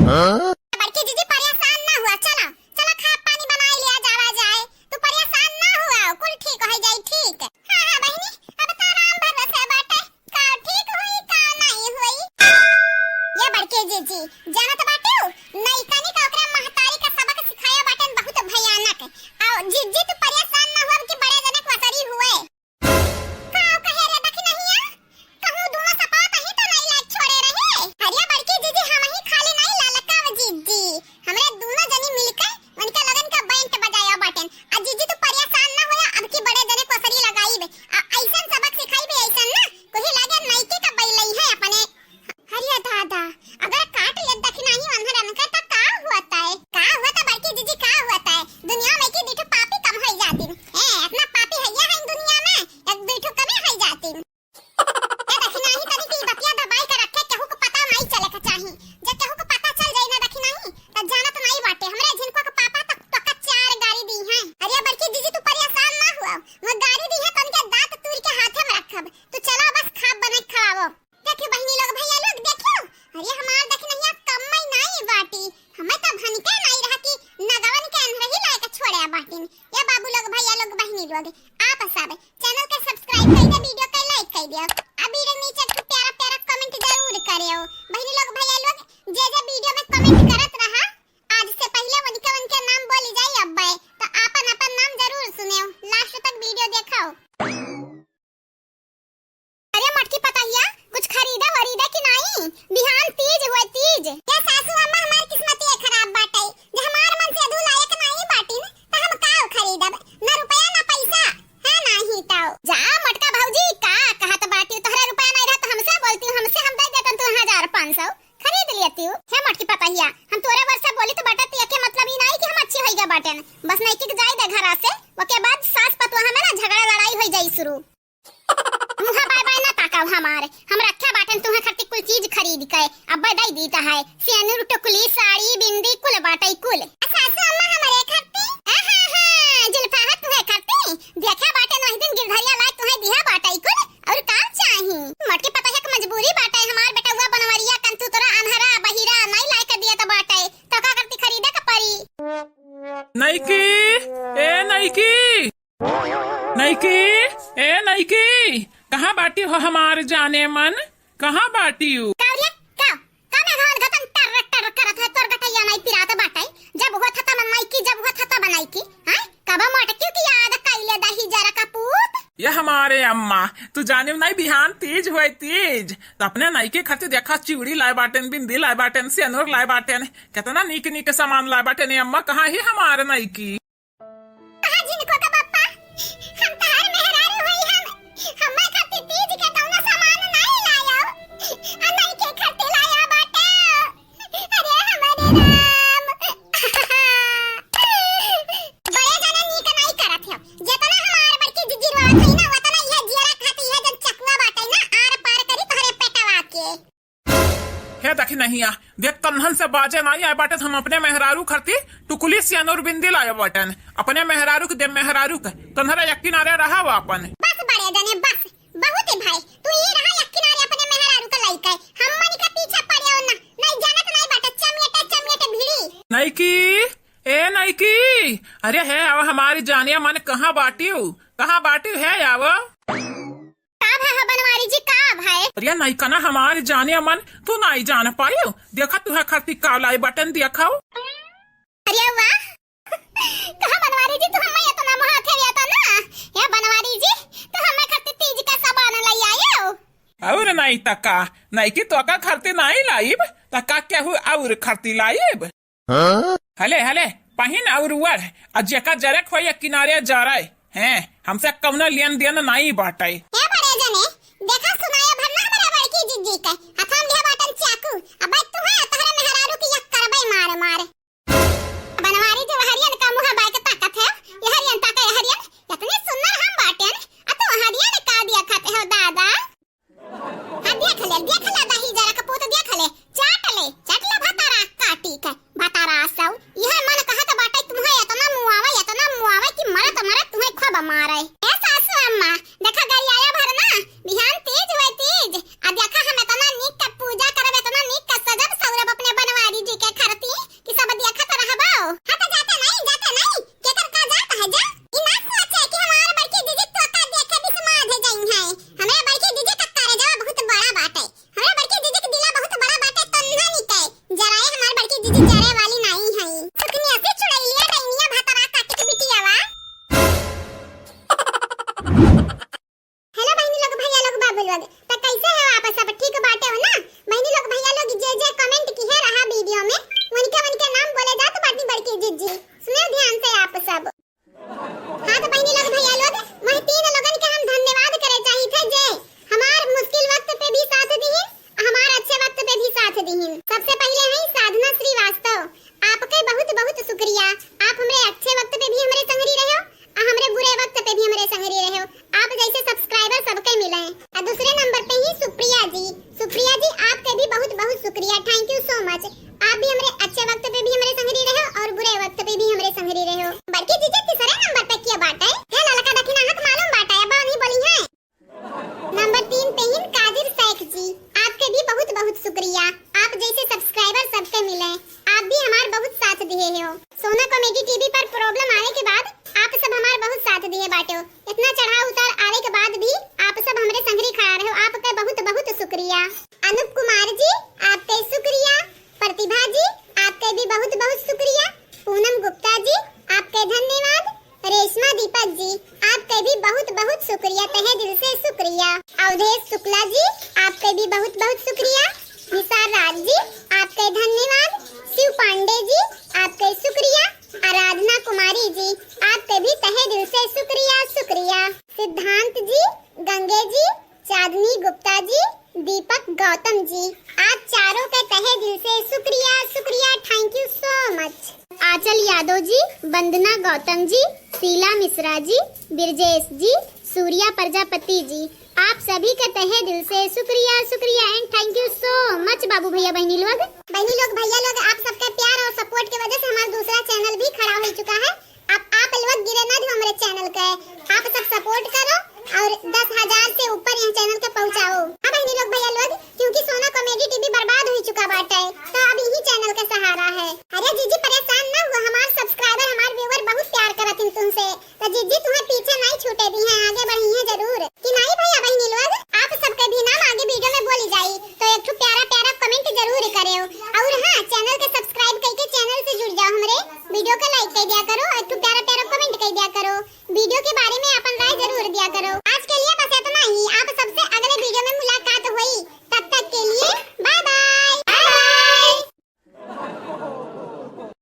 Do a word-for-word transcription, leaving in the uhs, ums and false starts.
हाँ? बड़की जीजी परेशान ना हुआ, चलो, चलो खाब पानी बनाई लिया जावा जाए। तू परेशान ना हुआ, कुल ठीक होइ जाई, ठीक। हाँ, हाँ बहिनी, अब तो राम भरोसे बाटे, का ठीक होई, का नाहीं होई। ये बड़की जीजी, जानत बाटेउ, नइकनी का ओकरा महतारी का सबक सिखाया बाटेन बहुत भयानक। अउ जीजी तू परेशान ना हुआ कि बड़े जने क वसरी हुए। का कहे रे दखिनहिया? कहूँ दूनो सपात ही तो नाहीं लायक छोड़े रहे। अरे बड़की जीजी, हमहीं खाली नाहीं ललका जीजी, हमरे दूनो जनी मिलके उनके लगन का बैंड बजाया बाटेन। आ जीजी तू परेशान ना होया, अब की बड़े जने क वसरी लगाइब। आ अइसन सबक सिखाइब, अइसन ना, कोही लागे नइकी का बैलई है अपने। अरे दादा, अगर काट ले दखिनही उन्हरन के त का होतै? का होतै बड़की जीजी, का होतै? दुनिया में की दू ठो पापी कम होइ जातिन। ए, इतना पापी हइया है दुनिया में, एक दू ठो कमे होइ जातिन। ए दखिनही तनी की बतिया दबाई के रखे, केहू को पता नाहीं चले के चाही। जब केहू को पता चल जाई ना दखिनही, त जानत नाहीं बाटे, हमरे झिनकुआ के पापा तक तोका चार गारी दी हैं। अरे बड़की जीजी तू परेशान ना हुआ, वो गारी दी है तनके दांत तूर के हाथे में रखब। तू चला बस खाब बनाई खवावो। देखियो बहिनी लोग, भइया लोग, देखियो, अरे हमार दखिनहिया कम्मई नाई बाटी, हमें तो भनिके नाई रहा कि नगवन के अन्हरही लायक छोड़े बाटिन। ये बाबू लोग, भइया लोग, बहिनी लोग, आप सब channel के subscribe कर दे, video के like कर दियो, अब video नीचे एक प्यारा प्यारा comment जरूर करियो। बहिनी लोग, भइया लोग, जे जे video में comment करत रहा, आज से पहले उनके उनके नाम बोली जाई अब्बे, तो आपन आपन नाम जरूर सुनेओ, last तक video देखो। अरे मोटकी पतहिया, कुछ खरीदा वरीदा कि नाई? बिहान तीज हुए, तीज। ये सासू अम्मा, हमार किस्मतिये खराब बाटे, जे हमार मन से अधू लायक नाई बाटिन, त हम काव खरीदब? न रुपया न पैसा, है नाहीं तौ। जा मोटका भौजी, का कहत बाटी? तोहरे रुपया नाई रहत त हमसे बोलती, हमसे हम दे देतन तू हजार पाँच सौ, खरीद लेती। हे मोटकी पतहिया, हम तोरे वर से बोली त बाटे, त एके मतलब ई नाई कि हम अच्छी होइगा बाटेन। बस नइकी के जाई दे घरा से, ओके बाद सास पतोह में ना झगड़ा लड़ाई होई जाई शुरू। मुँहा बाय बाय ना ताकाउ हमार, हम रखे बाटेन तुहे खातिर कुल चीज खरीद के, अब्बे दई दीत है, सेनुर, टुकली, साड़ी, बिंदी, कुल बाटे कुल। आ सासू अम्मा हमरे खातिर? आहा हा, जुल्फा है तुहे खातिर? देखे बाटेन वही दिन गिरधरिया लाए तुहे दिहा बाटे कुल, और का चाही? मोटकी पतोहिया के मजबूरी बाटे, हमार बेटउआ बनवरिया कन तू तोरा अन्हरा बहिरा नाई लाए के दियत बाटे, तो का करती, खरीदे के परी। नइकी, ए नइकी। नइकी, ए नइकी, कहाँ बाटी हो हमार जाने मन? कहाँ बाटी हो? का रे, का? का मेघवन घतन टर टर करत है, तोर गटैया नाई पिरात बाटे? जब हुआ था तब नइकी, जब हुआ था तब नइकी। हैं? कब मोटकी की याद कैले दही जरा का पूत? ये हमारे अम्मा, तू जाने नाई बिहान तीज हुए तीज, तो अपने नइकी खातिर देखा चूड़ी लाए बाटेन, बिंदी लाए बाटेन, सेनुर लाए बाटेन, कितना नीक नीक सामान लाए बाटेन। ए अम्मा, कहाँ ही हमार नइकी? कहा जिनको का पप्पा, हम तहार मेहरारू हई हम, हम्मे खातिर तीज के कौनो सामान नाई लायो, आ नइकी खातिर लाया बाटे। अरे हमारे राम। बड़े जने नीक नाई करत हो, जेतना हमार बड़की जिज्जी रोवत हई ना, ओतना इहे जियरा खातिर इहे जन चकुआ बाटे ना, आर पार करी तोहरे पेटवा के। हे दखिनहिया, देख कन्हन से बाजे नाई आए बाटे, हम अपने मेहरारू खरती टुकुली सियान और बिंदी लाए बाटेन। अपने मेहरारू के दे, मेहरारू के। तन्हरा एक किनारे रहा आपन। बस बड़े जने, बस। बहुत ही भाई, तू ही रहा एक किनारे अपने मेहरारू के लइके। हमनी के पीछे पड़े हो ना, नाई जानत नाई बाटे, चमेटे, चमेटे भिड़ी। नइकी, ए नइकी, अरे हे, अब हमारी जाने मन कहाँ बाटी हो? कहाँ बाटी हो? हे, आव। का भा है बनवारी जी, का भा है? अरे नइका ना हमार जाने मन, तू नाई जान पायो। देखा तुहे खातिर का लाई बाटेन, देखाओ। अरे वाह, कहा बनवारी जी, तू हमें इतना मोहाथे हुआ था ना? या बनवारी जी, तू हमें खातिर तीज का सामान लाई आयो। और नाई त का, नइकी तोका खातिर नाई लाइब, त का केहू और खातिर लाइब? हाँ? हले, हले, पहिन और ओढ़, आ जेका जरक होई, एक किनारे जराए। हैं, हमसे कौनो लेन देन नाई बाटे। ए बड़े जने, देखा सुनाया भर ना हमारा बड़की जिज्जी के, हथवा में लिहा बाटन चाकू, अब तू है, तोहरे मेहरारू की एक करबे मार मार। बनवारी जी, वहरियन का मुँह बाय के ताकत है, यहरियन ताके यहरियन, इतनी सुंदर हम बाटेन, आ तू वहरियन का दिया खाते हो दादा? हाँ, देख ले, देख ले, दही जरा कपूत देख ले, चाट ले, चाट ले भतारा काटी के, भतारा सौ। यह मन कहत बाटे तुम्हें इतना मुआवे, इतना मुआवे कि मरत मरत तुम्हें खूब मारे। ए सासू अम्मा, देखा गरियाया भर ना, बिहान तीज हुए तीज, आ देखा हम इतना नीक के पूजा सबसे पहिले है साधना श्रीवास्तव, आपके बहुत बहुत शुक्रिया। आप हमरे अच्छे वक्त पे भी हमरे संगरी रहो और हमरे बुरे वक्त पे भी हमरे संगरी रहो। आप जैसे subscriber सबके मिले। और दूसरे नंबर पे ही सुप्रिया जी, सुप्रिया जी आपके भी बहुत बहुत शुक्रिया, thank you so much। आप भी हमरे अच्छे वक्त पे भी हमरे संगरी रहो और बुरे वक्त पे भी हमरे संगरी रहो। बड़की जीजी तीसरे नंबर पे किया बाटे, हे ललका दखिना हक मालूम बाटे, अब नहीं बोली है। नंबर तीन पे हिन कादिर शेख जी, आपके भी बहुत बहुत शुक्रिया। आप जैसे subscriber सबके मिले, आप भी हमार बहुत साथ दिए हो। सोना कॉमेडी टीवी पर problem आवे के बाद आप सब हमार बहुत साथ दिए बाटे। इतना चढ़ाव उतार आवे के बाद भी आप सब हमरे संगरी खड़ा रहो, आपके बहुत बहुत शुक्रिया। अनूप कुमार जी, आपके शुक्रिया। प्रतिभा जी, आपके भी बहुत बहुत शुक्रिया। पूनम गुप्ता जी, आपके धन्यवाद। रेशमा दीपक जी, आपके भी बहुत बहुत शुक्रिया, तहे दिल से शुक्रिया। अवधेश शुक्ला जी, आपके भी बहुत बहुत शुक्रिया। निसार राज जी, आपके धन्यवाद। शिव पांडे जी, आपके शुक्रिया। आराधना कुमारी जी, आपके भी तहे दिल से शुक्रिया, शुक्रिया। सिद्धांत जी, गंगे जी, चांदनी गुप्ता जी, दीपक गौतम जी, आप चारों के तहे दिल से शुक्रिया, शुक्रिया, thank you so much। आंचल यादव जी, वंदना गौतम जी, शीला मिश्रा जी, बिरजेश जी, सूर्या प्रजापति जी, आप सभी के तहे दिल से शुक्रिया, शुक्रिया and thank you so much बाबू भैया बहनी लोग। बहनी लोग, भैया लोग, आप सबके प्यार और support की वजह से हमारा दूसरा channel भी खड़ा हो चुका है। आप, आप लोग गिरे ना दियो हमरे channel के, आप सब support करो और दस हजार से ऊपर यह channel के पहुँचाओ। हाँ बहनी लोग, भैया लोग, क्योंकि सोना कॉमेडी टीवी बर्बाद हो चुका बाटे, तो अब यही channel का सहारा है। अरे जीजी परेशान ना हो, हमार subscriber, हमार viewer बहुत प्यार करत हिन तुमसे, तो जीजी तुम्हें पीछे नहीं छूटे दी हैं, आगे बढ़ी